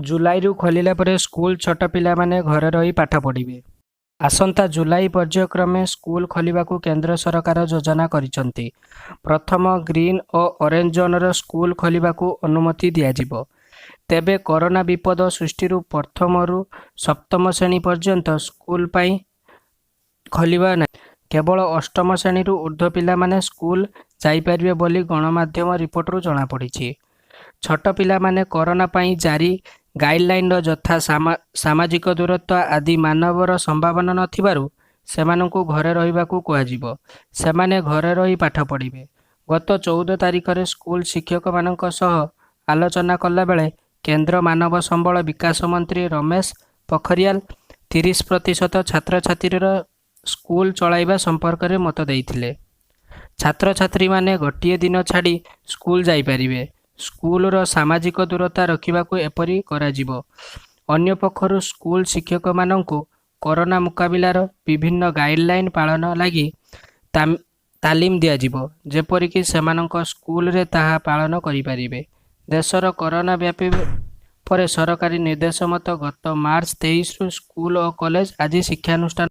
ଜୁଲାଇରୁ ଖୋଲିଲା ପରେ ସ୍କୁଲ, ଛୋଟ ପିଲାମାନେ ଘରେ ରହି ପାଠ ପଢ଼ିବେ। ଆସନ୍ତା ଜୁଲାଇ ପର୍ଯ୍ୟାୟକ୍ରମେ ସ୍କୁଲ ଖୋଲିବାକୁ କେନ୍ଦ୍ର ସରକାର ଯୋଜନା କରିଛନ୍ତି। ପ୍ରଥମ ଗ୍ରୀନ ଓ ଅରେଞ୍ଜ ଜୋନର ସ୍କୁଲ ଖୋଲିବାକୁ ଅନୁମତି ଦିଆଯିବ। ତେବେ କରୋନା ବିପଦ ଦୃଷ୍ଟିରୁ ପ୍ରଥମରୁ ସପ୍ତମ ଶ୍ରେଣୀ ପର୍ଯ୍ୟନ୍ତ ସ୍କୁଲ ପାଇଁ ଖୋଲିବ ନାହିଁ। କେବଳ ଅଷ୍ଟମ ଶ୍ରେଣୀରୁ ଉର୍ଦ୍ଧ୍ୱ ପିଲାମାନେ ସ୍କୁଲ ଯାଇପାରିବେ ବୋଲି ଗଣମାଧ୍ୟମ ରିପୋର୍ଟରୁ ଜଣାପଡ଼ିଛି। ଛୋଟ ପିଲାମାନେ କରୋନା ପାଇଁ ଜାରି ଗାଇଡଲାଇନର ଯଥା ସାମାଜିକ ଦୂରତ୍ୱ ଆଦି ମାନିବାର ସମ୍ଭାବନା ନଥିବାରୁ ସେମାନଙ୍କୁ ଘରେ ରହିବାକୁ କୁହାଯିବ। ସେମାନେ ଘରେ ରହି ପାଠ ପଢ଼ିବେ। ଗତ 14 ତାରିଖରେ ସ୍କୁଲ ଶିକ୍ଷକମାନଙ୍କ ସହ ଆଲୋଚନା କଲାବେଳେ କେନ୍ଦ୍ର ମାନବ ସମ୍ବଳ ବିକାଶ ମନ୍ତ୍ରୀ ରମେଶ ପୋଖରିଆଲ 30% ଛାତ୍ରଛାତ୍ରୀର ସ୍କୁଲ ଚଳାଇବା ସମ୍ପର୍କରେ ମତ ଦେଇଥିଲେ। ଛାତ୍ରଛାତ୍ରୀମାନେ ଗୋଟିଏ ଦିନ ଛାଡ଼ି ସ୍କୁଲ ଯାଇପାରିବେ। ସ୍କୁଲର ସାମାଜିକ ଦୂରତା ରଖିବାକୁ ଏପରି କରାଯିବ। ଅନ୍ୟପକ୍ଷରୁ ସ୍କୁଲ ଶିକ୍ଷକମାନଙ୍କୁ କରୋନା ମୁକାବିଲାର ବିଭିନ୍ନ ଗାଇଡଲାଇନ ପାଳନ ଲାଗି ତାଲିମ ଦିଆଯିବ, ଯେପରିକି ସେମାନଙ୍କ ସ୍କୁଲରେ ତାହା ପାଳନ କରିପାରିବେ। ଦେଶର କରୋନା ବ୍ୟାପିବା ପରେ ସରକାରୀ ନିର୍ଦ୍ଦେଶ ମତେ ଗତ ମାର୍ଚ୍ଚ 23ରୁ ସ୍କୁଲ ଓ କଲେଜ ଆଦି ଶିକ୍ଷାନୁଷ୍ଠାନ